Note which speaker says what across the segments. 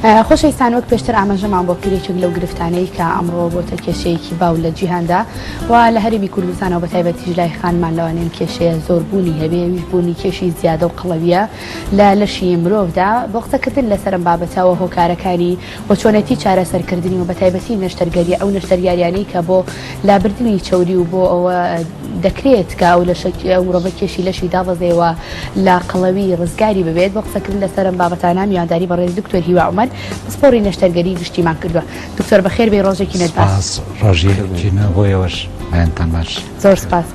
Speaker 1: خۆشەویستان وەک پێشتر ئاماژەمان بۆ کرد یەکێک لەو گرفتانەی کە ئەمڕۆ بۆتە کێشەیەکی باو لە جیهاندا و لە هەرێمی کوردستانەوە بە تایبەتیش لای خانمان لەوانەیە کێشەیە زۆر بوونی هەبێ ئەویش بوونی کێشی زیادە و قەڵەویە لە لەشی مرۆڤدا بۆ قسەکردن لەسەر ئەم بابەتەوە هۆکارەکانی و چۆنێتی چارەسەرکردنی و بە تایبەتی نەشتەرگەری ئەو نەشتەرگاریانەی کە بۆ لابردنی چەوری و بۆ ئەوە دەکرێت کە ئەو لەشە ئەو مرۆڤە کێشی لەشی دابەزێ و لە قەڵەوی ڕزگاری ببێت بۆ قسەکردن لەسەر ئەم بابەتانە میوانداری بەڕێز دکتۆر هیوا عومەر پسپۆڕی نەشتەرگەری گشتیمان کردووە. دکتۆر بەخێر بێی ڕۆژێکی نوێت باش.
Speaker 2: سپاس ڕۆژێکی نوێ بۆ ئێوەش بەیانتان باش.
Speaker 1: زۆر سپاس.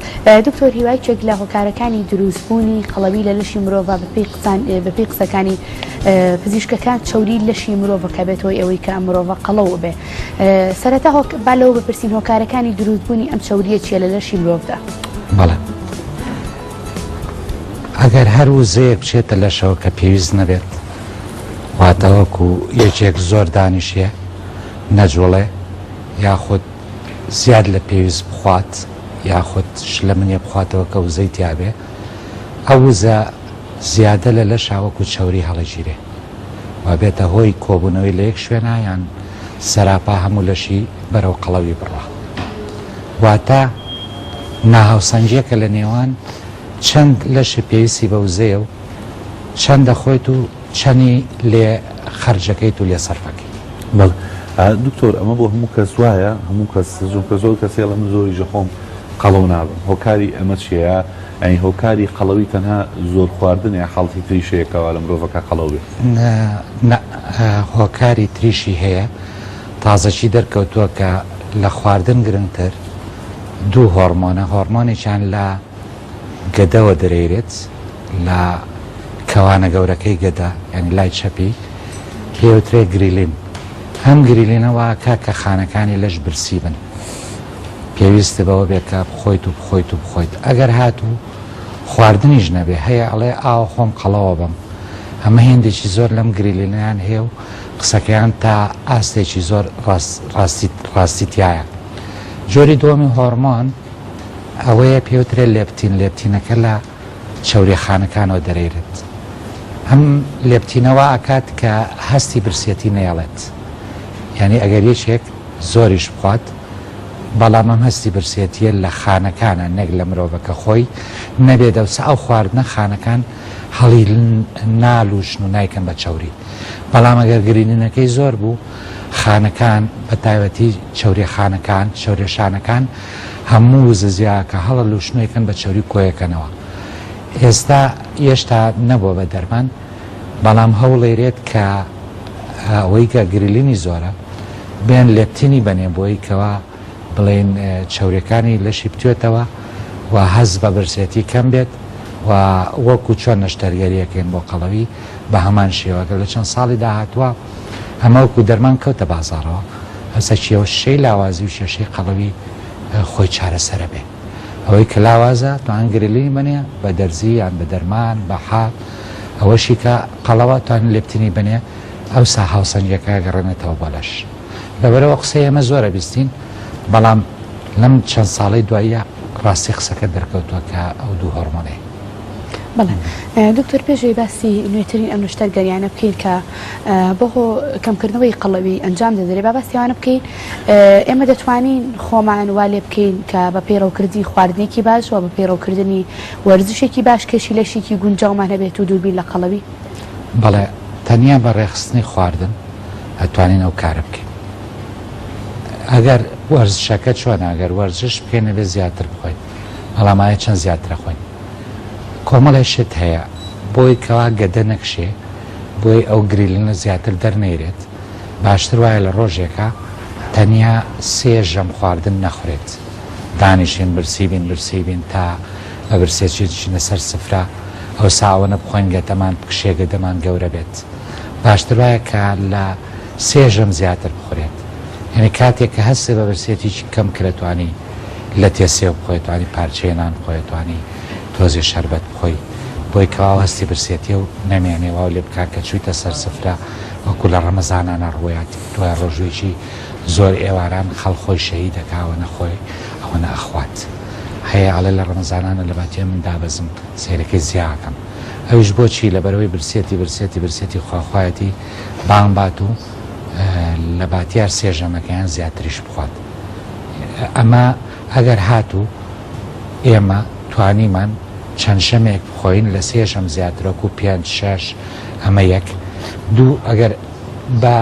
Speaker 1: دکتۆر هیوا یەکێک لە هۆکارەکانی دروستبوونی قەڵەوی لە لەشی مرۆڤ بەپێی قسان بەپێی قسەکانی پزیشکەکان چەوری لەشی مرۆڤەکە بێت هۆی ئەوەی کە ئەم مرۆڤە قەڵەو بێ سەرەتا هۆک با لەوە بپرسین هۆکارەکانی دروستبوونی ئەم چەوریە چیە لە لەشی مرۆڤدا؟
Speaker 2: بەڵێ ئەگەر هەر وزەیەک بچێتە لەشەوە کە پێویست نەبێت واتە وەکو یەکێک زۆر دانیشێ نەجوڵێ یاخود زیاد لە پێویست بخوات یاخود شلەمنیە بخواتەوە کە وزەی تیابێ ئەو وزە زیادە لە لەشا وەکو چەوری هەڵەگیرێ و بێتە هۆی کۆبوونەوەی لە یەک شوێنا یان سەراپا هەموو لەشی بەرەو قەڵەوی بڕوا. واتە ناهاوسەنگیەکە لە نێوان چەند لەشی پێویستی بە وزەیە و چەند دەخۆیت و چەنی لێ خەرجەکەیت و لێ سەرفەکەیت.
Speaker 3: بەڵێ دکتۆر ئەمە بۆ هەموو کەس وایە؟ هەموو کەس چونکە زۆر کەس هەیە ئەڵێ من زۆریش ئەخۆم قەڵەو نابم هۆکاری ئەمە چیە؟ یانی هۆکاری قەڵەوی تەنها زۆر خواردنە یا حاڵەتی تریش هەیە کەوا لە مرۆڤەکە قەڵەو بێت؟
Speaker 2: نا هۆکاری تریشی هەیە تازەکی دەرکەوتووە کە لە خواردن گرنگتر دوو هۆڕمۆنە هۆڕمۆنێکیان لە گەدەوە دەرەیرێت لە کەوانە گەورەکەی گەدە یانی لای چەپی پێوترێ گریلین ئەم گریلینە واکا کە خانەکانی لەش برسی بن پێویستت بەوە بێت کە بخۆیت و بخۆیت و بخۆیت ئەگەر هاتوو خواردنیش نەبێ هەیە ئەڵێ ئاوە خۆم قەڵەوە بم ئەمە هێندێکی زۆر لەم گریلینەیان هەیە و قسەکەیان تا ئاستێکی زۆر ڕاستی ڕاستی تایە جۆری دووەمی هۆرمۆن ئەوەیە پێوترێ لێپتین لێپتینەکە لە چەوریە خانەکانەوە دەرەیرێت ئەم لێپتینە وا ئەکات کە هەستی برسێتی نەیەڵێت یعنی ئەگەر یەکێک زۆریش بخوات بەڵام ئەم هەستی برسێتیە لە خانەکانە نەک لە مرۆڤەکە خۆی نەبێ دەوسا ئەو خواردنە خانەکان هەڵی نالوشن و نایکەن بە چەوری بەڵام ئەگەر گرینینەکەی زۆر بوو خانەکان بە تایبەتی چەوریە خانەکان چەوریە شانەکان هەموو وزە زیاکە هەڵە لوشنۆیکەن بە چەوری کۆیەکەنەوە ئێستا یێشتا نەبووە بە دەرمان بەڵام هەوڵێرێت کە ئەوەی کە گریلینی زۆرە بێن لێپتینی بەنێ بۆی کەوا بڵێین چەوریەکانی لەشی بتوێتەوە و هەست بە برسێتی کەم بێت و وەکو چۆن نەشتەرگەریەکەین بۆ قەڵەوی بە هەمان شێوە گەر لە چەند ساڵی داهاتوە ئەمە وەکو دەرمان کەوتە بازاڕەوە ئەوسا کێشەی لاوازی و کێشەی قەڵەوی خۆی چارەسەرە بێ ئەوەی کە لاوازە توان گرلینی بنێ بە دەرزی یان بە دەرمان بە حەب ئەوەشی کە قەڵەوە توان لێپتنی بنێ ئەوسا هاوسەنگیەکە گەڕێنێتەوە بۆ لەش لەبەرئەوە قسەی ئێمە زۆر ئەبیستین بەڵام لەم چەند ساڵەی دواییە ڕاستی قسەکە دەرکەوتووە کە ئەو دوو هۆرمۆنەیە.
Speaker 1: بەڵێ دکتۆر پێش ئەوەی باسی نوێترین ئەم نەشتەرگەریانە بکەین کە بۆ کەمکردنەوەی قەڵەوی ئەنجام دەدرێت با باسی ئەوانە بکەین ئێمە دەتوانین خۆمان وا لێ بکەین کە بە پەیڕەوکردنی خواردنێکی باش و بە پەیڕەوکردنی وەرزشێکی باش کێشی لەشێکی گونجاومان هەبێت و دووربین لە قەڵەوی؟
Speaker 2: بەڵێ تەنیا بە ڕێکخستنی خواردن ئەتوانین ئەو کارە بکەین ئەگەر وەرزشەکە چۆنە ئەگەر وەرزش بکەین ئەبێ زیاتر بخۆین بەڵام ئایا چەند زیاترە خۆین کۆمەڵێ شت هەیە بۆی کەوا گەدە نەکشێ بۆی ئەو گریلینە زیاتر دەرنەیرێت باشتر وایە لە ڕۆژێکا تەنیا سێ ژەم خواردن نەخورێت دانیشین برسی بین برسی بین تا بە برسێتی چینە سەر سفرە ئەوسا ئەوەنە بخۆین گەدەمان بکشێ گەدەمان گەورە بێت باشتر وایە کە لە سێ ژەم زیاتر بخورێت یعنی کاتێک کە هەستێ بە برسێتی کەم کرە توانی لەتێ سێو بخۆی توانی پارچەیە نان بخۆی توانی تۆزێ شەربەت بخۆی بۆی کەوا هەستی برسێتیە و نەمێنێ واو لێ بکا کە چویتە سەر سفرە وەکو لە ڕەمەزانانا ڕوەیات دوای ڕۆژوێکی زۆر ئێواران خەڵ خۆی شەهید ئەکا ئەوەنە خۆی ئەوەنە ئەخوات هەیە ئەڵێ لە ڕەمەزانانە لە باتیە من دابەزم سەیرەکەی زیا ئەکەم. ئەویش بۆچی لەبەرئەوەی برسیەتی برسیەتی برسیەتی خواخوایەتی بانگ بات و لە باتیار سێ ژەمەکەیان زیاتریش بخوات ئەمە ئەگەر هاتوو ئێمە توانیمان چەند ژەمێک بخۆین لە سێ ژەم زیاتر وەکو پێنج شەش ئەمە یەک دوو ئەگەر بە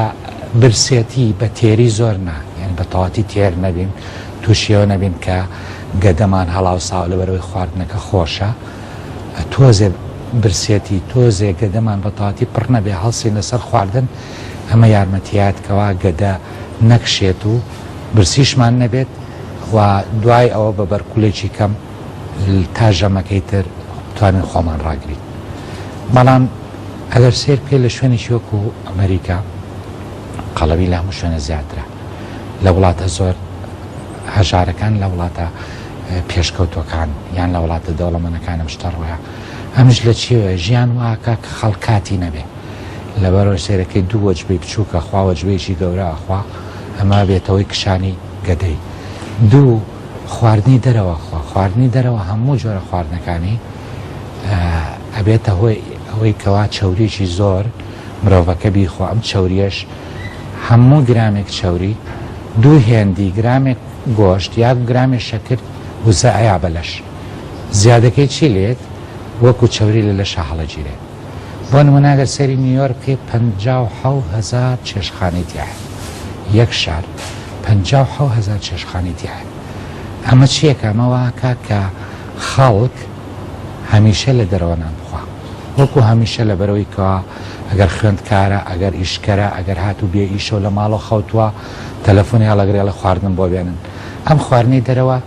Speaker 2: برسێتی بە تێری زۆر نا یعنی بە تەواتی تێر نەبین تووشیەوە نەبین کە گەدەمان هەڵاوساوە لەبەرەوەی خواردنەکە خۆشە تۆزێ برسێتی تۆزێ گەدەمان بە تەواتی پڕ نەبێ هەڵسین لەسەر خواردن ئەمە یارمەتیات کەوا گەدە نەکشێت و برسیشمان نەبێت و دوای ئەوە بە بەرکولێکی کەم تا ژەمەکەی تر بتوانین خۆمان ڕاگرین بەڵام ئەگەر سیر بکەیت لە شوێنێکی وەکو ئەمریکا قەڵەوی لە هەموو شوێنە زیاترە لە وڵاتە زۆر هەژارەکان لە وڵاتە پێشکەوتوەکان یان لە وڵاتە دەوڵەمەنەکان ئەم شتە ڕووە ئەمش لە چیەوە ژیان واکە کە خەڵک کاتی نەبێ لەبەرەوە سێرەکەی دوو وەجبەی بچووکە خوا وەجبەیەکی گەورە ئەخوا ئەمە بێتەوەی کشانی گەدەی دوو خواردنی دەرەوە خوا خواردنی دەرەوە هەموو جۆرە خواردنەکانی ئەبێتە هۆی ئەوەی کەوا چەوریی زۆر مرۆڤەکە بیخوا ئەم چەوریەش هەموو گرامێک چەوری دوو هێندی گرامێک گۆشت یا گرامێ شەکر وزە ئەیا بە لەش زیادەکەی چی لێت وەکو چەوری لە لەشا هەڵەگیرێ بۆ نمونە گەر سەیری نیویۆرک بکەی 57 هەزار چێشتخانەی تیایە یەک شار 57 هەزار چێشتخانەی تیایە ئەمە چیەکە ئەمە واکا کە خەڵک هەمیشە لە دەرەوە نان بخوا وەکو هەمیشە لەبەرەوەی کەوا ئەگەر خوێندکارە ئەگەر ئیشکەرە ئەگەر هاتوو بێ ئیشەو لە ماڵەوە خەوتووە تەلەفۆنی هەڵەگرێ ئەڵێ خواردنم بۆ بێنن ئەم خواردنەی دەرەوە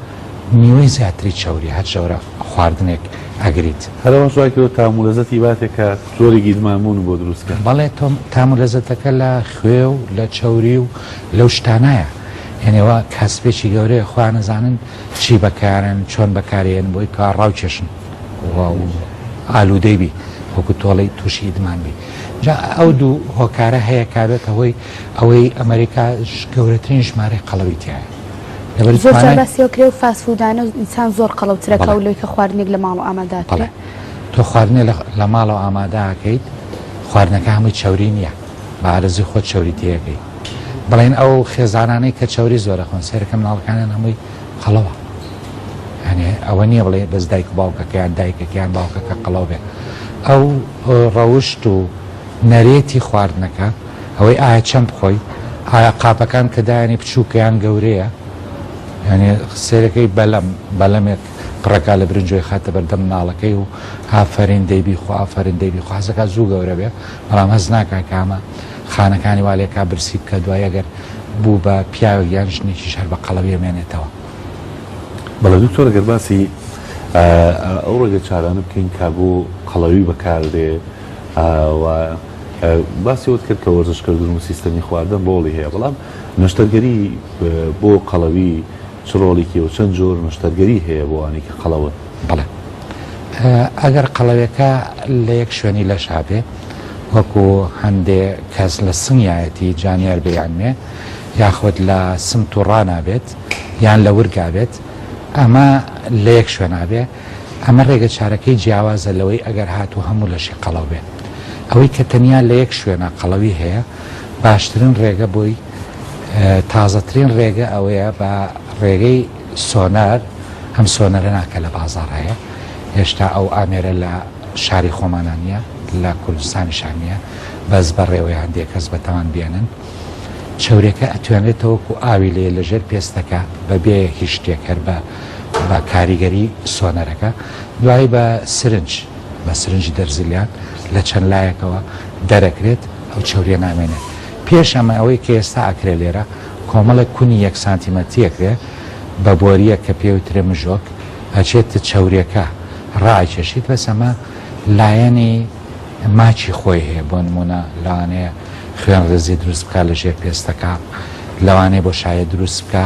Speaker 2: نیوەی زیاتری چەوری هەر جۆرە خواردنێک ئەگریت.
Speaker 3: هەر ئەوەش وای کردوە تام و لەزەتی باتێ کە جۆرێک ئیدمان بوون بۆ دروست کەن.
Speaker 2: بەڵێ تۆم تام و لەزەتەکە لە خوێ و لە چەوری و لەو شتانایە یەنی ئەوە کاسپێکی گەورەیە خۆیان ئەزانن چی بەکارن چۆن بەکارێنن بۆی کەوا ڕاوکێشن و ئالوودەی بی وەکو تۆڵەی تووشی ئیدمان بی جا ئەو دوو هۆکارە هەیە کابێتە هۆی ئەوەی ئەمریکا گەورەترین ژمارەی قەڵەوی تیایە
Speaker 1: لەبەر زۆر جار باسی ئەوە کرێ و fast food انە و ئینسان زۆر قەڵەوترەکە و لەوەی کە خواردنێک لە ماڵەوە ئامادە کرێ.
Speaker 2: تۆ خواردنێ لە ماڵەوە ئامادە ئەکەیت خواردنەکە هەمووی چەوری نییە بە ئارەزوی خۆت چەوری تێەکەی بڵێن ئەو خێزانانەی کە چەوری زۆرە خۆن سێرەکە مناڵەکانیان هەمووی قەڵەوە یعنی ئەوە نییە بڵێ بەس دایک و باوکەکەیان دایکەکەیان باوکەکە قەڵەو بێ ئەو ڕەوشت و نەرێتی خواردنەکە ئەوەی ئایا چەند بخۆی ئایا قاپەکان کە دایانی بچووکە یان گەورەیە یعنی سێرەکەی بەلەم بەلەمێک پڕەکا لە برنجۆی خاتە بەردەم مناڵەکەی و ئافەرین دەی بیخۆ ئافەرین دەی بیخۆ حەزەکا زوو گەورە بێ بەڵام هەست ناکا کە ئەمە خانەکانی وا لێکا برسی بکە دوای ئەگەر بوو بە پیاوێک یان ژنێکیش هەر بە قەڵەوی ئەمێنێتەوە.
Speaker 3: بەڵێ دکتۆر گەر باسی ئەو ڕێگە چارانە بکەین کە بۆ قەڵەوی بەکاردێ و باسی ئەوەت کرد کە وەرزشکردن و سیستەمی خواردن ڕۆڵی هەیە بەڵام نەشتەرگەری بۆ قەڵەوی چ ڕۆڵێکی و چەند جۆر نەشتەرگەری هەیە بۆ ئەوانەی کە قەڵەون؟
Speaker 2: بەڵێ ئەگەر قەڵەوێکە لە یەک شوێنی لەشا بێ وەکو هەندێ کەس لە سنگیایەتی جانیار بێ یان مێ یاخود لە سمت و ڕانا بێت یان لە ورگا بێت ئەمە لە یەک شوێنا بێ ئەمە ڕێگە چارەکەی جیاوازە لەوەی ئەگەر هاتوو هەموو لەشی قەڵەو بێ ئەوەی کە تەنیا لە یەک شوێنا قەڵەوی هەیە باشترین ڕێگە بۆی تازەترین ڕێگە ئەوەیە بە ڕێگەی سۆنەر ئەم سۆنەرە نا کە لە بازاڕ هەیە هێشتا ئەو ئامێرە لە شاری خۆمانا نییە لە کوردستانیشا نییە بەس بەڕێوەی هەندێک کەس بەتەمان بێنن چەورەکە ئەتوێنرێتەوە وەکو ئاوی لێ لە ژێر پێستەکە بە بێ هیچ شتێک هەر بە بە کاریگەری سۆنەرەکە دوایی بە سرنج بە سرنجی دەرزیلیان لە چەند لایەکەوە دەرەکرێت ئەو چەوریە نامێنێت پێش ئەمە ئەوەی کە ئێستا ئەکرێ لێرە کۆمەڵێک کونی یەک سانتیمەتری ئەکرێ بە بۆریەک کە پێی وترێ مژۆک ئەچێت چەوریەکە ڕائەکێشیت بەس ئەمە لایەنی ماکی خۆی هەیە بۆ نمونە لەوانەیە خوێن ڕێزی دروست بکا لە ژێر پێستەکە لەوانەیە بۆ شایە دروست بکا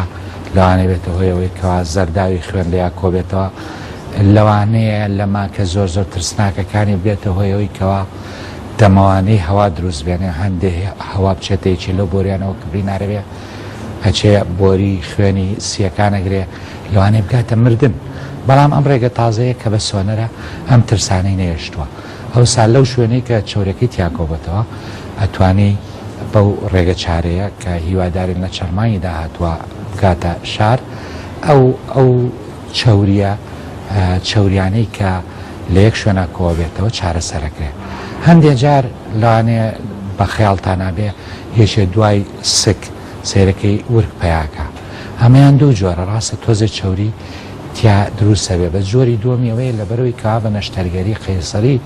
Speaker 2: لەوانەیە بێتە هۆی ئەوەی کەوا زەرداوی خوێن لێیا کۆبێتەوە لەوانەیە لە ماکە زۆر زۆر ترسناکەکانی بێتە هۆی ئەوەی کەوا دەمەوانەی هەوا دروست بێنێ هەندێ هەوا بچێتە یەکێ لەو بۆریانەوە کە برینارە بێ ئەچێ بۆری خوێنی سیەکان ئەگرێ لەوانەیە بگاتە مردن بەڵام ئەم ڕێگە تازەیە کە بە سۆنەرە ئەم ترسانەی نەهێشتووە. ئەوسا لەو شوێنەی کە چەورەکەی تیا کۆبۆتەوە ئەتوانی بەو ڕێگە چارەیە کە هیوادارین لە چەند مانگی داهاتووە بگاتە شار ئەو ئەو چەوریە چەوریانەی کە لە یەک شوێنا کۆبێتەوە چارەسەرەکرێ. هەندێ جار لەوانەیە بە خەیاڵتانا بێ یەکێ دوای سک سەیرەکەی ورگ پەیاکا. ئەمەیان دوو جۆرە ڕاستە تۆزێ چەوری تیا دروست ئەبێ بەس جۆری دووەمی ئەوەیە لەبەرئەوەی کەوا بە نەشتەرگەری قەیسەری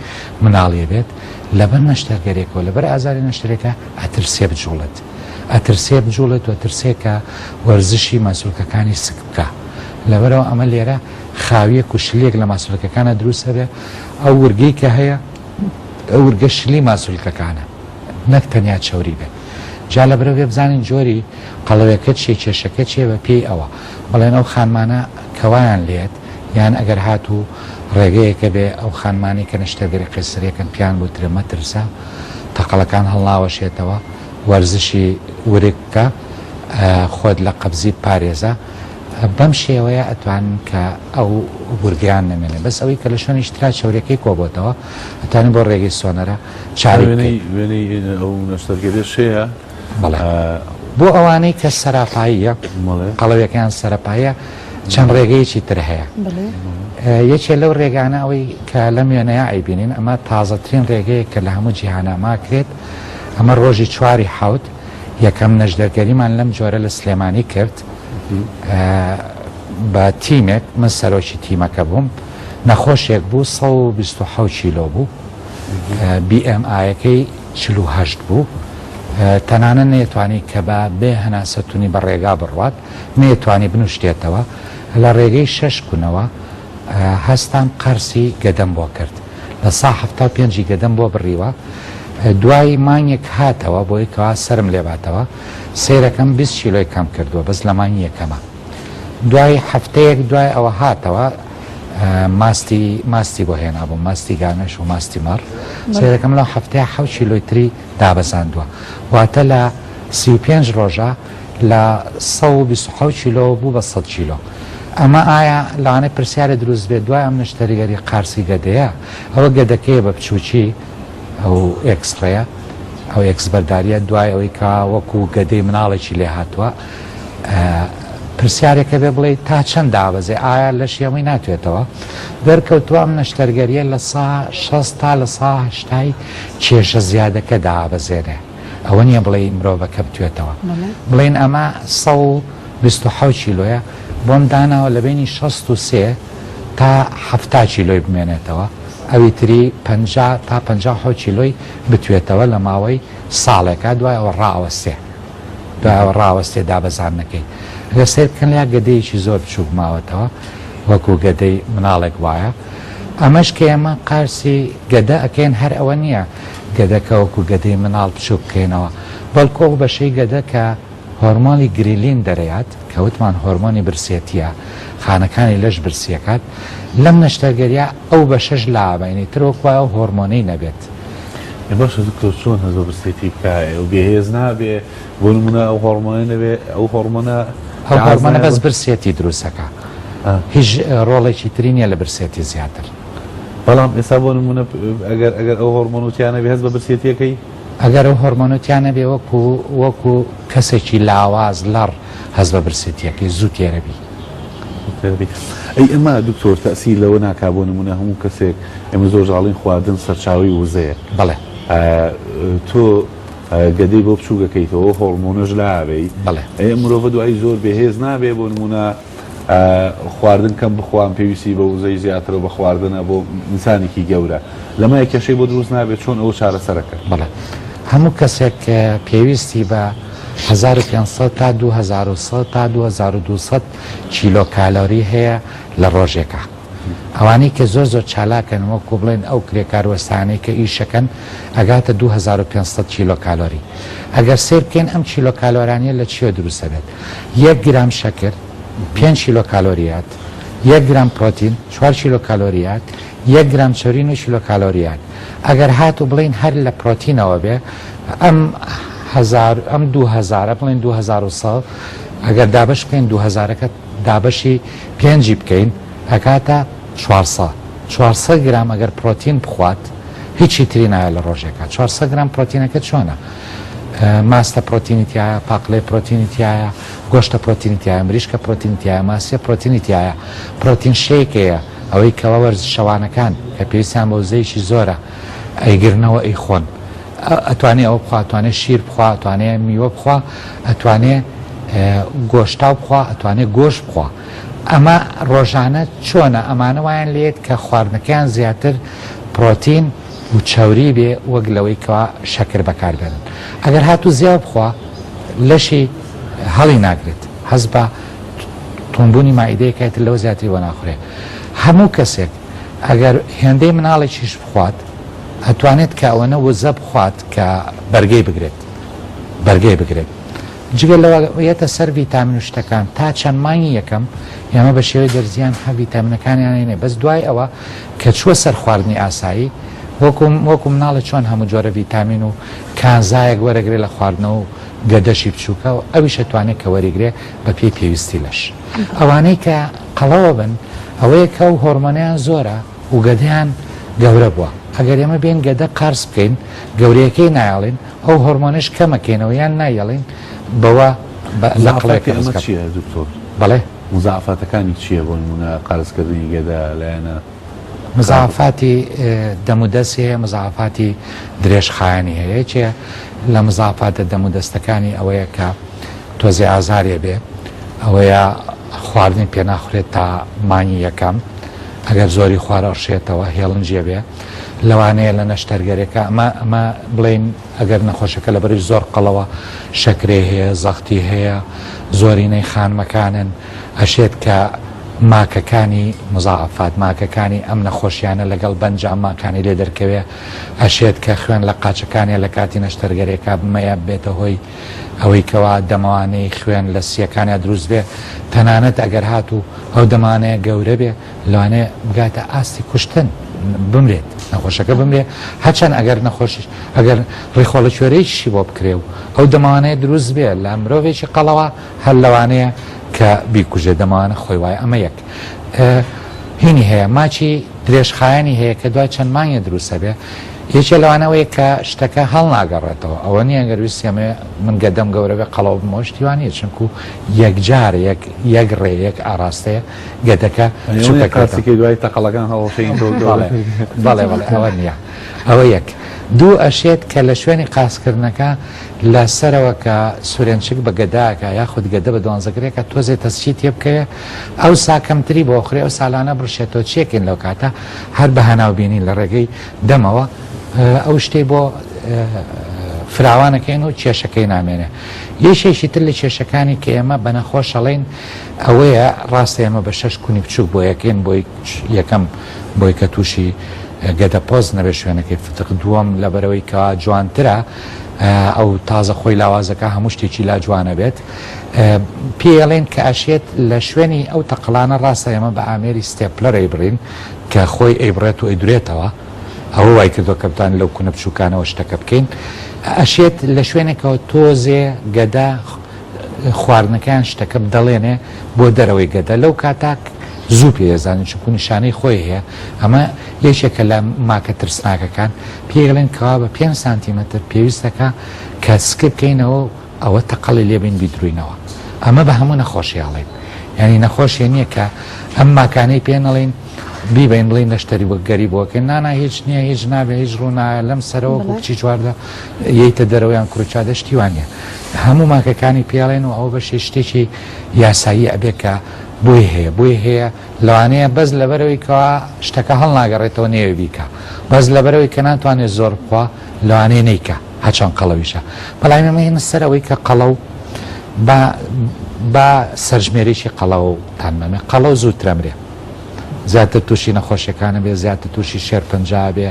Speaker 2: مناڵی ئەبێت لەبەر نەشتەرگەرێکەوە لەبەر ئازاری نەشتەرەکە ئەترسێ بجوڵێت ئەترسێ بجوڵێت و ئەترسێ کە وەرزشی ماسولکەکانی سک بکا لەبەرئەوە ئەمە لێرە خاویەک و شلیەک لە ماسولکەکانە دروست ئەبێ ئەو ورگەی کە هەیە ئەو ورگە شلی ماسولکەکانە نەک تەنیا چەوری بێت جا لەبەرئەوە بێ بزانین جۆری قەڵەوێکە چیە کێشەکە چیە بە پێی ئەوە بڵێن ئەو خانمانە کە وایان لێت یان ئەگەر هاتوو ڕێگەیەکە بێ ئەو خانمانەی کە نەشتەرگەری قەیسەریەکەن پیان بوترێ مەترسە تەقەڵەکان هەڵناوەشێتەوە وەرزشی ورگ بکە خۆت لە قەبزی بپارێزە بەم شێوەیە ئەتوانن کە ئەو ورگیان نەمێنێ بەس ئەوەی کە لە شوێنیش ترا چەورەکەی کۆبۆتەوە ئەتوانین بۆ ڕێگەی سۆنەرە چاری بکەین.
Speaker 3: وێنەی ئەو نەشتەرگەریەش هەیە؟
Speaker 2: بەڵێ بۆ ئەوانەی کە سەراپاییە قەڵەویەکەیان سەرەپاییە چەند ڕێگەیەکی تر هەیە یەکێ لەو ڕێگانە ئەوەی کە لەم وێنەیە ئەیبینین ئەمە تازەترین ڕێگەیە کە لە هەموو جیهانا ماکرێت ئەمە ڕۆژی چواری حوت یەکەم نەشدەرگەریمان لەم جۆرە لە سلێمانی کرد بە تیمێک من سەرۆکی تیمەکە بووم نەخۆشێک بوو 126 کیلۆ بوو BMI ەکەی 48 بوو تەنانەت نەیەتوانی کە بە بێ هەناسە تونی بە ڕێگا بڕوات، نەیەتوانی بنوشتێتەوە، لە ڕێگەی شەش کونەوە هەستام قەرسی گەدەم بۆ کرد، لە سا 75 ی گەدەم بۆ بڕیوە، دوای مانگێک هاتەوە بۆی کەوا سەرم لێباتەوە، سەیرەکەم 20 کیلۆی کەم کردووە بەس لە مانگی یەکەما. دوای هەفتەیەک دوای ئەوە هاتەوە ماستی ماستی بۆ هێنابووم، ماستی گامێش و ماستی مەڕ، سەیرەکەم لەو هەفتەیە حەوت کیلۆی تری دابەزاندووە واتە لە 35 ڕۆژە لە 127 کیلۆ بوو بە 100 کیلۆ ئەمە ئایا لەوانەیە پرسیارێ دروست بێت دوای ئەم نەشتەرگەری قارسی گەدەیە ئەوە گەدەکەیە بە بچووکی ئەو ئێکسڕەیە ئەو ئێکس بەرداریە دوای ئەوەی کە وەکو گەدەی مناڵێکی لێ هاتووە پرسیارێکە بێ بڵێ تا چەند دابەزێ ئایا لەشی ئەمەی ناتوێتەوە دەرکەوتووە ئەم نەشتەرگەریە لە سا 60 تا لە سا هەشتای کێشە زیادەکە دابەزێنێ ئەوە نییە بڵێ مرۆڤەکە بتوێتەوە بڵێن ئەمە 127 کیلۆیە بۆم داناوە لە بینی 63 تا 70 کیلۆی بمێنێتەوە ئەوی تری 50 تا 57 کیلۆی بتوێتەوە لە ماوەی ساڵێکا دوای ئەوە ڕائەوەستێ. دوای ئەوە ڕاوەستێ دابەزاندنەکەی ئەگەر سەیر بکەن لیا گەدەیەکی زۆر بچووک ماوەتەوە وەکو گەدەی مناڵێک وایە ئەمەش کە ئێمە قارسی گەدە ئەکەین هەر ئەوە نییە گەدەکە وەکو گەدەی مناڵ بچووک بکەینەوە بەڵکو ئەو بەشەی گەدە کە هۆرمۆنی گریلین دەرەیات کە وتمان هۆرمۆنی برسێتیە خانەکانی لەش برسیەکات لەم نەشتەرگەریە ئەو بەشەش لابەینی تر وەکو ئەو هۆرمۆنەی نەبێت.
Speaker 3: ئێ باشە دکتۆر چۆن هەست بە برسێتی بکا ئێ و بێهێز نابێ بۆ نمونە ئەو هۆڕمۆنە نەبێ ئەو هۆڕمۆنە
Speaker 2: ئەو هۆڕمۆنە بەس برسێتی دروستەکا هیچ ڕۆڵێکی تری نییە لە برسێتی زیاتر.
Speaker 3: بەڵام ئێستا بۆ نمونە ئەگەر ئەگەر ئەو هۆڕمۆنە تیا نەبێ هەست بە برسێتیەکەی؟
Speaker 2: ئەگەر ئەو هۆڕمۆنە تیا نەبێ وەکو وەکو کەسێکی لاواز لەڕ هەست بە برسێتیەکەی زوو تێرەبی.
Speaker 3: ئەی ئەمە دکتۆر تەئسیر لەوە ناکا بۆ نمونە هەموو کەسێک ئێمە زۆر جاڵین خواردن سەرچاوەی وزەیە
Speaker 2: بەڵێ
Speaker 3: تۆ گەدەی بۆ بچووکەکەیتەوە هۆڕمۆنەش لابەی
Speaker 2: بەڵێ
Speaker 3: ئەی مرۆڤە دوایی زۆر بێهێز نابێ بۆ نمونە خواردن کەم بخوام پێویستی بە وزەی زیاترە بە خواردنە بۆ ئینسانێکی گەورە لەمە کێشەی بۆ دروست نابێت چۆن ئەوە چارەسەرەکە
Speaker 2: بەڵێ هەموو کەسێک پێویستی بە 1500 تا 2100 تا 2200 کیلۆ کالۆری هەیە لە ڕۆژێکا. ئەوانەی کە زۆر زۆر چالاکن وەکو بڵێن ئەو کرێکار وەستایانەی کە ئیشەکەن ئەگاتە 2500 کیلۆ کالۆری. ئەگەر سەیر بکەین ئەم کیلۆ کالۆرانیە لە چیەوە دروست ئەبێت؟ یەک گرام شەکر پێنج کیلۆ کالۆریات، یەک گرام پرۆتین چوار کیلۆ کالۆریات، یەک گرام چەوری نۆ کیلۆ کالۆریات. ئەگەر هاتوو بڵێین هەر لە پرۆتینەوە بێ ئەم هەزار ئەم دوو هەزارە بڵێن 2100 ئەگەر دابەش بکەین دوو هەزارەکە دابەشی پێنجی بکەین ئەکاتە 400 400 گرام ئەگەر پرۆتین بخوات. هیچی تری ناوێت لە ڕۆژێکا. 400 گرام پرۆتینەکە چۆنە؟ ماستە پرۆتینی تایە، پاقلەی پرۆتینی تایە، گۆشتە پرۆتینی تایە، مریشکە پرۆتینی تایە، ماسیە پرۆتینی تایە، protein shake ەیە، ئەوەی کەوا وەرزشەوانەکان کە پێویستیان بە وزەیەکی زۆرە ئەیگرنەوە ئەیخۆن. ئەتوانێ ئەوە بخوا، ئەتوانێ شیر بخوا، ئەتوانێ میوە بخوا، ئەتوانێ گۆشتاو بخوا، ئەتوانێ گۆشت بخوا. ئەمە ڕۆژانە چۆنە؟ ئەمانە وایان لێت کە خواردنەکەیان زیاتر پرۆتین و چەوری بێ وەک لەوەی کەوا شەکر بەکار بێنن. ئەگەر هاتوو زیاو بخوا لەشی هەڵی ناگرێت، هەست بە توندبوونی مائیدەیەکە ئیتر لەوە زیاتری بۆ ناخورێ. هەموو کەسێک ئەگەر هێندەی مناڵێکیش بخوات ئەتوانێت کە ئەوەنە وزە بخوات کە بەرگەی بگرێت بەرگەی بگرێت. جگە لەوە یەتە سەر ڤیتامین و شتەکان تا چەند مانگی یەکەم ئێمە بە شێوەی دەرزیان هە ڤیتامینەکانیان ئەینێ بەس دوای ئەوە کە چووە سەر خواردنی ئاسایی وەکو وەکو مناڵە چۆن هەموو جۆرە ڤیتامین و کانزایەک وەرەگرێ لە خواردنەوە و گەدەشی بچووکە و ئەویش ئەتوانێت کە وەریگرێ بە پێی پێویستی لەش. ئەوانەی کە قەڵەوە بن ئەوەیە کە ئەو هۆرمۆنەیان زۆرە و گەدەیان گەورە بووە ئەگەر ئێمە بێین گەدە قارس بکەین گەورەیەکەی نایەڵین ئەو هۆرمۆنەش کەمەکەینەوە یان نایەڵین بەوە لە قڵێکە
Speaker 3: مزاعەفاتی ئەمە چییە دکتۆر؟
Speaker 2: بەڵێ.
Speaker 3: مزاعەفاتەکانی چییە بۆ نموونە قارسکردنی گەدە لایەنە
Speaker 2: مزاعەفاتی دەم و دەست هەیە مزاعەفاتی درێژخایەنی هەیە یەکێ لە مزاعەفاتە دەم و دەستەکانی ئەوەیە کە تۆزێ ئازارێ بێ ئەوەیە خواردنی پێ ناخورێت تا مانگی یەکەم ئەگەر زۆری خوار ئەڕشێتەوە هێڵنجێ بێ لەوانەیە لە نەشتەرگەرێکە ئەمە ئەمە بڵێین ئەگەر نەخۆشەکە لەبەری زۆر قەڵەوە شەکرەی هەیە زەختی هەیە زۆرینەی خانمەکانن ئەشێت کە ماکەکانی مزاعفات ماکەکانی ئەم نەخۆشیانە لەگەڵ بەنجا ماکانی لێ دەرکەوێ ئەشێت کە خوێن لە قاچەکانیە لە کاتی نەشتەرگەرێکا بمەیە بێتە هۆی ئەوەی کەوا دەمەوانەی خوێن لە سیەکانیا دروست بێ تەنانەت ئەگەر هاتوو ئەو دەمانەیە گەورە بێ لەوانەیە بگاتە ئاستی کوشتن بمرێت نەخۆشەکە بمرێ هەرچەند ئەگەر نەخۆشیش ئەگەر ڕیخۆڵە کوێرەیشی بۆ بکرێ و ئەو دەمانەیە دروست بێ لە مرۆڤێکی قەڵەوە هەر لەوانەیە کە بیکوژێ دەمانە خۆی وایە ئەمە یەک هینی هەیە ماچی درێژخایەنی هەیە کە دوای چەند مانگێ دروستە بێ یەکێ لەوانەوەیە کە شتەکە هەڵناگەڕێتەوە ئەوە نییە گەر ویستی ئەمەوێ من گەدەم گەورە بێ قەڵەو بمەوە شتی وا نییە چونکو یەکجار یەک یەک ڕێ یەک ئاراستەیە گەدەکە
Speaker 3: بچووکەکەی قارچەکەی دوای تەقەڵەکان هەڵوەشێنیتەوە
Speaker 2: بەڵێ بەڵێ بەڵێ ئەوە نییە ئەوە یەک دوو ئەشێت کە لە شوێنی قاسکردنەکە لە سەرەوە کە سورێنچک بە گەداکە یاخود گەدە بە دوانزەگرێکە تۆزێ تەسکی تێ بکەوێ ئەوسا کەمتری بۆ خوێ ئەو سالانە بڕشێتەوە چیەکەین لەو کاتە هەر بە هەناو بینین لە ڕێگەی دەمەوە ئەو شتەی بۆ فراوانەکەین و کێشەکەی نامێنێ یەکێکی تر لە کێشەکانی کە ئێمە بە نەخۆش ئەڵێین ئەوەیە ڕاستە ئێمە بە شەش کونی بچووک بۆ یەکەین بۆی یەکەم بۆی کە تووشی گەدە پۆست نەبێ شوێنەکەی فتق دووەم لەبەرەوەی کە جوانترە ئەو تازە خۆی لاوازەکە هەموو شتێکی لا جوانە بێت پێڵێن کە ئەشێت لە شوێنی ئەو تەقلانە ڕاستە ئێمە بە ئامێری stapler ئەیبڕین کە خۆی ئەیبڕێت و ئەیدرێتەوە ئەوە وای کردووە کە بتوانین لەو کونە بچووکانەوە شتەکە بکەین ئەشێت لە شوێنێکەوە تۆزێ گەدە خواردنەکەیان شتەکە بدەڵێنێ بۆ دەرەوەی گەدە لەو کاتە زوو پێ دەزانین چونکو نیشانەی خۆی هەیە ئەمە یەکێکە لە ماکە ترسناکەکان پێی کەوا بە 5 سانتیمەتر پێویستەکە کە سکە بکەینەوە و ئەوە تەقەڵی لێبین بیدروینەوە ئەمە بە هەموو نەخۆشی ئەڵێن یعنی نەخۆشیە نییە کە ئەم ماکانەی پێ نەڵین بیبەین بڵین نەشتەری وەک گەری بۆکەین نانا هیچ نییە هیچ نابێ هیچ ڕوونایە لەم سەرەوە بۆ کچی چواردە یەیتە دەرەوەیان کوڕی شتی وانە هەموو ماکەکانی پێڵێن و ئەوە بەشی شتێکی یاسایی ئەبێ کە بۆی هەیە بۆی هەیە لەوانەیە بەس لەبەرەوەی کەوا شتەکە هەڵناگەڕێتەوە نەیەوێ بیکا بەس لەبەرەوەی کە ناتوانێت زۆر بخوا لەوانەیە نیکە هەچەند قەڵەویشە بەڵام ئێمە هێنە سەر ئەوەی کە قەڵەو با با سەرژمێرێکی قەڵەوتان مەمێ قەڵەو زووترە مرێ زیاتر تووشی نەخۆشیەکانە بێ زیاتر تووشی شێرپەنجە بێ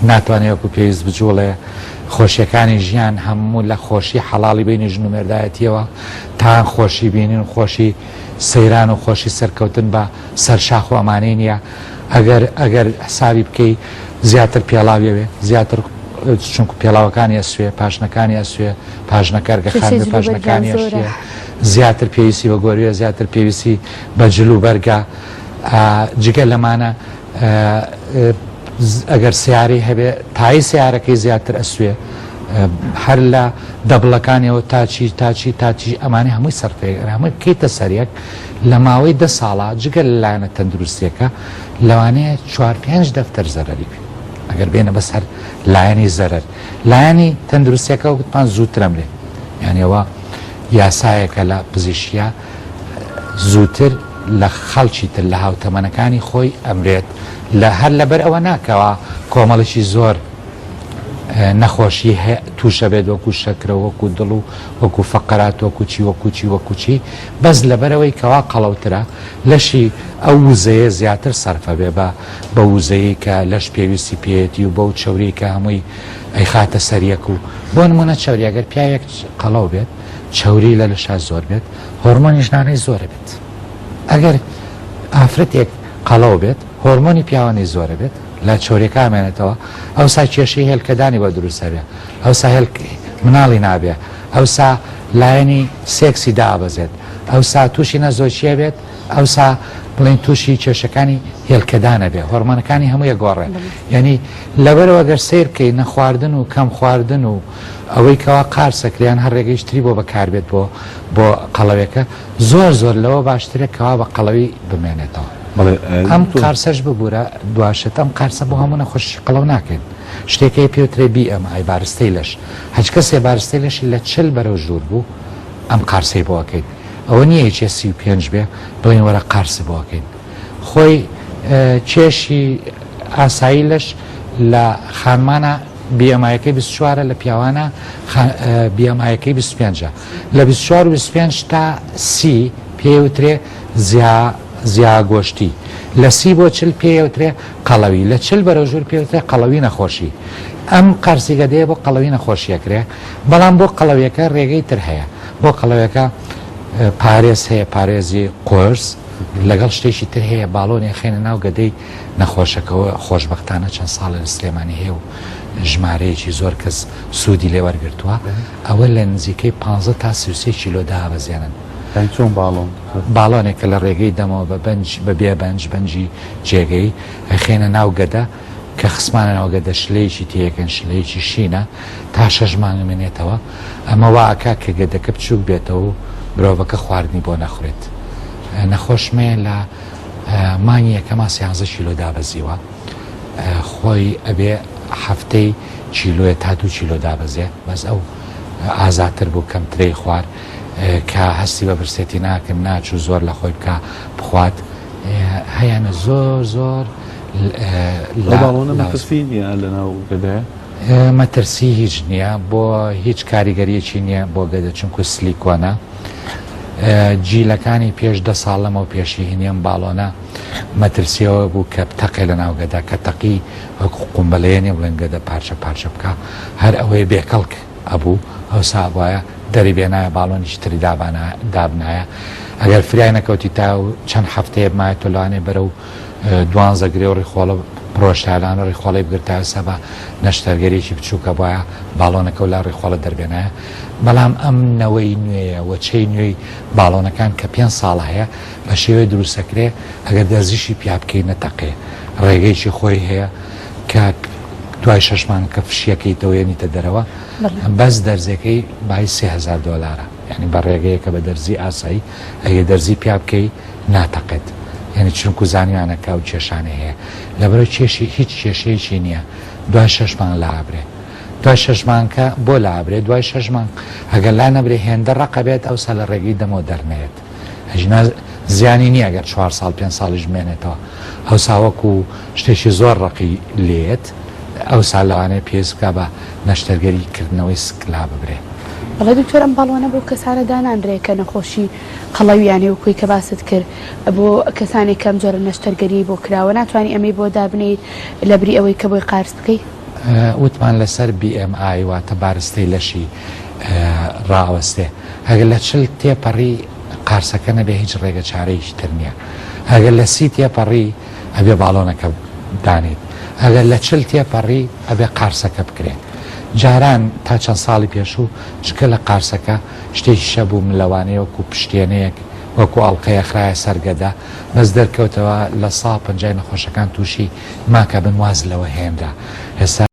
Speaker 2: ناتوانێت وەکو پێویست بجوڵێ خۆشیەکانی ژیان هەموو لە خۆشی حەڵاڵی بینی ژن و مێردایەتیەوە تا خۆشی بینین خۆشی سەیران و خۆشی سەرکەوتن بە سەر شاخ و ئەمانەی نییە ئەگەر ئەگەر حسابی بکەی زیاتر پێڵاویەوێ زیاتر چونکو پێڵاوەکانی ئەسوێ پاشنەکانی ئەسوێ پاژنەکەر گە خان پاژنەکانی ئەشێ زیاتر پێویستی بە گۆروێ زیاتر پێویستی بە جل و بەرگە جگە لەمانە. ئەگەر سیارەی هەبێ تای سیارەکەی زیاتر ئەسوێ هەر لە دەبڵەکانیەوە تا چی تا چی تا چی ئەمانەی هەمووی سەرفەیە هەمووی بکەیتە سەریەک لە ماوەی دە ساڵا جگە لە لایەنە تەندروستیەکە لەوانەیە چوار پێنج دەفتەر زەرەری بێ ئەگەر بێنە بەس هەر لایەنی زەرەر لایەنی تەندروستیەکە وتمان زووتر ئەمرێ یعنی ئەوە یاسایەکە لە پزیشکیا زووتر لە خەڵکی تر لە هاوتەمەنەکانی خۆی ئەمرێت لە هەر لەبەر ئەوە ناکەوە کۆمەڵێکی زۆر نەخۆشی تووشە بێت وەکو شەکرە وەکو دڵ و وەکو فەقەرات وەکو چی وەکو چی وەکو چی بەس لەبەرەوەی کەوا قەڵەوترە لەشی ئەو وزەیە زیاتر سەرفە بێ بە بە وزەیە کە لەش پێویستی پێیەتی و بەو چەوری کە هەمووی ئەیخاتە سەریەک و بۆ نمونە چەوری ئەگەر پیاوێک قەڵەو بێت چەوری لە لەشا زۆر بێت هۆرمۆنی ژنانەی زۆرە بێت ئەگەر ئافرەتێک قەڵەو بێت هۆرمۆنی پیاوانەی زۆرە بێت لە چۆریەکە ئامێنێتەوە ئەوسا کێشەی هێلکەدانی بۆ دروست ئەبێ ئەوسا هێلک مناڵی نابێ ئەوسا لایەنی سێکسی دابەزێت ئەوسا تووشی نەزۆکیە بێت ئەوسا بڵێن تووشی کێشەکانی هێلکەدانە بێ هۆرمۆنەکانی هەموویە گۆڕێ یعنی لەبەرەوە گەر سیر بکەی نەخواردن و کەم خواردن و ئەوەی کەوا قارسەکریان هەر ڕێگەیش تری بۆ بەکاربێت بۆ بۆ قەڵەوێکە زۆر زۆر لەوە باشترە کەوا بە قەڵەوی بمێنێتەوە. ئەم قارسەش ببورە دواشت ئەم قارسە بۆ هەموو نەخۆشی قەڵەو ناکەین شتێک هەیە پێوترێ BMI بارستەی لەش هەچ کەسێ بارستەی لەشی لە چل بەرەو ژوور بوو ئەم قارسەی بۆ ئەکەین ئەوە نییە یەکێ 35 بێ بڵێن وەرە قارس بۆ ئەکەین خۆی کێشی ئاسایی لەش لە خانمانە BMI ەکەی 24 لە پیاوانە BMI ەکەی 25 لە 24 و 25 تا سی پێوترێ زیا زیاگۆشتی، لە سی بۆ چل پێی ئەوترێ قەڵەوی، لە چل بەرەو ژوور پێی ئەوترێ قەڵەوی نەخۆشی. ئەم قارسی گەدەیە بۆ قەڵەوی نەخۆشی ئەکرێ، بەڵام بۆ قەڵەویەکە رێگەی تر هەیە. بۆ قەڵەویەکە پارێز هەیە، پارێزی قورس، لەگەڵ شتێکی تر هەیە باڵۆنی ئەخەینە ناو گەدەی نەخۆشەکەوە، خۆشبەختانە چەند ساڵێ لە سلێمانی هەیە و ژمارەیەکی زۆر کەس سوودی لێ وەرگرتووە، ئەوە لە نزیکەی پانزە تا 33 کیلۆ دابەزێنن.
Speaker 3: یانی چۆن باڵۆن؟
Speaker 2: باڵۆنێک کە لە ڕێگەی دەمەوە بە بەنج بە بێ بەنج بەنجی جێگەی ئەخەینە ناو گەدە کە خستمانە ناو گەدە شلەیەکی تێیەکەن شلەیەکی شینە تا شەش مانگ ئەمێنێتەوە ئەمە وا ئەکا کە گەدەکە بچووک بێتەوە و مرۆڤەکە خواردنی بۆ نەخورێت نەخۆشمەیە لە مانگی یەکەما سیانزە کیلۆ دابەزیوە خۆی ئەبێ هەفتەی کیلۆیە تا دوو کیلۆ دابەزێ بەس ئەو ئازاتر بوو کەمترەی خوار کە هەستی بە برسێتی ناکرد ناچوو زۆر لە خۆی بکا بخوات هەیانە زۆر زۆر
Speaker 3: لە باڵۆنە مەترسی نییە لە ناو گەدەیە؟
Speaker 2: مەترسی هیچ نییە بۆ هیچ کاریگەریەکی نییە بۆ گەدە چونکو سلیکۆنە جیلەکانی پێش دە ساڵ لەمەو پێشی هینیم باڵۆنە مەترسیەوە بوو کە تەقێ لە ناو گەدە کە تەقی وەکو قومبەلەیە نیە بڵێن گەدە پارچە پارچە بکە هەر ئەوەیە بێکەڵک ئەبوو ئەوسا ئەبوایە دەری بێنایە باڵۆنیکی تری دابنایە ئەگەر فریای نەکەوتی تا چەند هەفتەیە بمایە تۆ لەوانەیە بەرەو دوانزە گرێ و ڕیخۆڵە بڕۆشتایە لەوانە ڕیخۆڵەی بگرتایە ئەوسا بە نەشتەرگەریەکی بچووک ئەبوایە باڵۆنەکە و لا ڕیخۆڵە دەربێنایە بەڵام ئەم نەوەی نوێیە وەچەی نوێی باڵۆنەکان کە پێنج ساڵە هەیە بە شێوەی دروستەکرێ ئەگەر دەرزیشی پیا بکەی نەتەقێ ڕێگەیەکی خۆی هەیە کە دوای شەش مانگ کە فشیەکەیتەوە یەنیتە دەرەوە بەس دەرزیەکەی بای 3000 دۆلارە یعنی بە ڕێگەیەکە بە دەرزی ئاسایی ئەگەر دەرزی پیا بکەی ناتەقێت یعنی چونکو زانیانە کە ئەو کێشانەی هەیە لەبەرەوە کێشی هیچ کێشەیەکی نییە دوای شەش مانگ لابرێ دوای شەش مانگکە بۆ لابرێ دوای شەش مانگ ئەگەر لا نەبرێ هێندە ڕەقە بێت ئەوسا لە ڕێگەی دەمەوە دەرنەیەت ئەگینا زیانی نییە گەر چوار ساڵ پێنج ساڵیش بمێنێتەوە ئەوسا وەکو شتێکی زۆر ڕەقی لێیەت ئەوسا لەوانەیە پێویست بکا بە نەشتەرگەری کردنەوەی سک لاببرێ.
Speaker 1: بەڵێ دکتۆر ئەم باڵۆنە بۆ کەسانە دانانرێ کە نەخۆشی قەڵەویان هەیە وەکوی کە باست کرد بۆ کەسانێک کە ئەم جۆرە نەشتەرگەریەی بۆ کراوە ناتوانی ئەمەی بۆ دابنێیت لەبری ئەوەی کە بۆی قارس بکەی؟
Speaker 2: وتمان لەسەر BMI واتە بارستەی لەشی ڕائەوەستێ ئەگەر لە چل تێپەڕی قارسەکە نەبێ هیچ ڕێگە چارەیەکی تر نییە ئەگەر لە سی تێپەڕی ئەبێ باڵۆنەکە دانێیت ئەگەر لە چل تێپەڕی ئەبێ قارسەکە بکرێ جاران تا چەند ساڵی پێشوو جگە لە قارسەکە شتێکیش هەبوو ملەوانەیە وەکو پشتێنەیەک. وەکو ئەڵقەیە خرایە سەر گەدە بەس دەرکەوتەوە لە سا پەنجای نەخۆشەکان تووشی ماکە بن واز لەوە هێنرا ئێستا.